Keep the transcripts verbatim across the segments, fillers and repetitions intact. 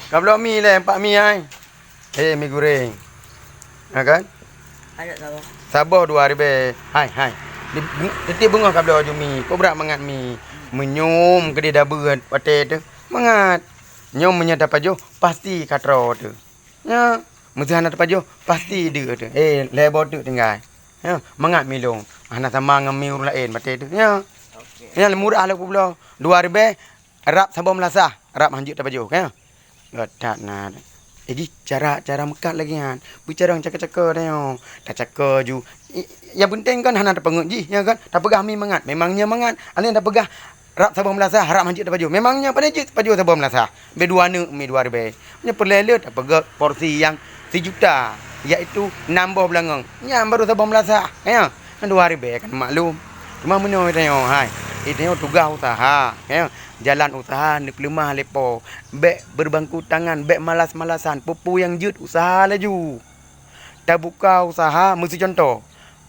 Ka bloe mi lé, empat mi hai. Eh, mi goreng. Ha kan? Ada saboh. Saboh dua ribèe. Hai, hai. Di, teuti beungoh ka bloe ju mi. Kok brat mangat mi. Meunyoe keudeh dabeue watèe teuh. Mangat. Nyoe meunyoe tapajoh, pasti ka troe teuh. Nyoe, meuseuh hana tapajoh, pasti deuek teuh. Eh, lhèe boh teuk tinggai. Nyoe, mangat mi lôn. Hana sama ngon mi ureueng laén watèe teuh. Nyoe. Oke. Nyoe murah lôn peubloe. Dua ribèe, rab saboh meulasah, rab hanjeuet tapajoh, ka nyoe. Göt that na. Eh, jih cara, cara meukat lagèe nyan. Beucarông caka-caka tanyoe. Tacaka ju. I, nyang peunteng kan hana tapeungeut jih, ya kan? Tapeugah mi mangat, memang nyan mangat. Alèh tapeugah rab saboh meulasah, rab hanjeuet tapajoh. Memang nyan pane jeuet tapajoh saboh meulasah. Bèk dua neuk mi dua ribèe. Nyan peureulèe le tapeugah porsi nyang sijuta, yaitu nam boh beulangong. Nyan barô saboh meulasah, ya. Nyan dua ribèe kan maklum. Cuma meunyoe tanyoe, hai. Tanyoe tugaih useuha, ya. Jalan useuha neupeuleumah lé po. Bèk beubangku tangan, bèk malas-malasan. Peue-peue nyang jeuet useuha laju. Tabuka useuha, meusicontoh,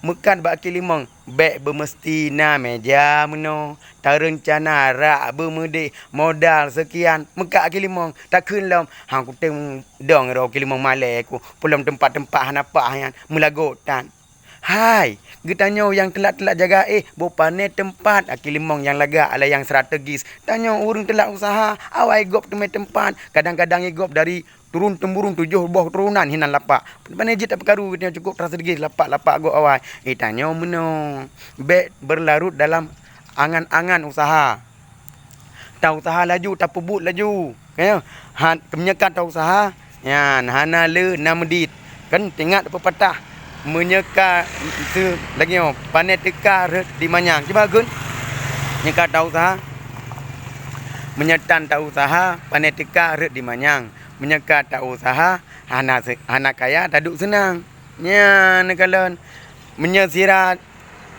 meukat bak akhé limong, bèk beumeuseuti na meuja meunoe. Tareuncana rak beumeudeh modal seukian, meukat akhé limong, takheun lom, "Ha, kutem dong roh akhé limong malèe ku, peulom teumpat-teumpat hana paih nyan, meulagot tan." Hai, geutanyoe nyang teulat-teulat jaga éh, boh pané teumpat, akhé limong nyang lagak, alah nyang strategis. Tanyoe ureueng teulat useuha, awai gob teumé teumpat, kadang-kadang gob dari turun-temurun tujoh boh turunan hinan lapak. Pane jeuet tapeukaru geutanyoe cukôp strategis lapak-lapak gob awai. Éh, tanyoe meunoe, bèk beularot dalam angan-angan useuha. Tauseuha laju, tapeubuet laju. Ka nyoe, han, meunyoe ka tauseuha, nyan hana le na meudit. Kan teuingat peupatah, meunyoe ka se-, lagèe nyoe, pané teuka rhot di manyang. Cuba kheun, meunyoe ka tauseuha, meunyoe tan tauseuha, pané teuka rhot di manyang. Meunyoe ka tauseuha, hana se-, hana kaya taduek seunang. Nyan neukalon, meunyoe sira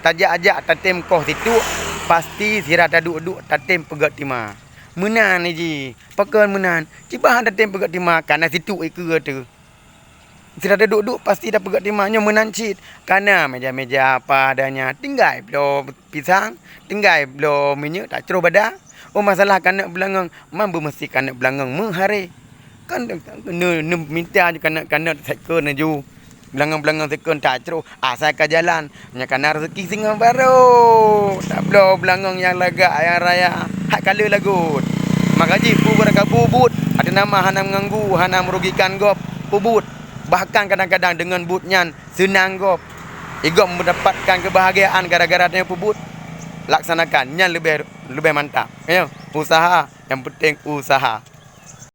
tajak-jak tatem koh situek, pasti sira taduek-duek tatem peugöt tima. Meunan jih, pakon meunan? Cit bah tatem peugöt tima, kana situek ikeue teuh. Sira taduek-duek pasti tapeugöt tima, nyoe meunan cit. Kana meuja-meuja apa adanya, tinggai bloe pisang, tinggai bloe minyeuk tacroh bada. Oh, masalah kanöt beulangöng, man beumeuseuti kanöt beulangöng meuharé. Kan ne-, neumita ju kanöt-kanöt second laju. Beulangöng-beulangöng second tacroh, asai ka jalan. Nyan kana raseuki singoh barô. Tabloe beulangöng nyang lagak, nyang raya. Hai ka le lagot. Maka jih peue beurangkapeue buet, ateueh nama hana meuganggu, hana meurugikan gob, peubuet. Bahkan kadang-kadang deungon buet nyan seunang gob. Igob meudapatkan keubahagiaan gara-gara tanyoe peubuet. Laksanakan, nyan leubeh, leubeh mantap. Ayo, useuha, nyang peunteng useuha.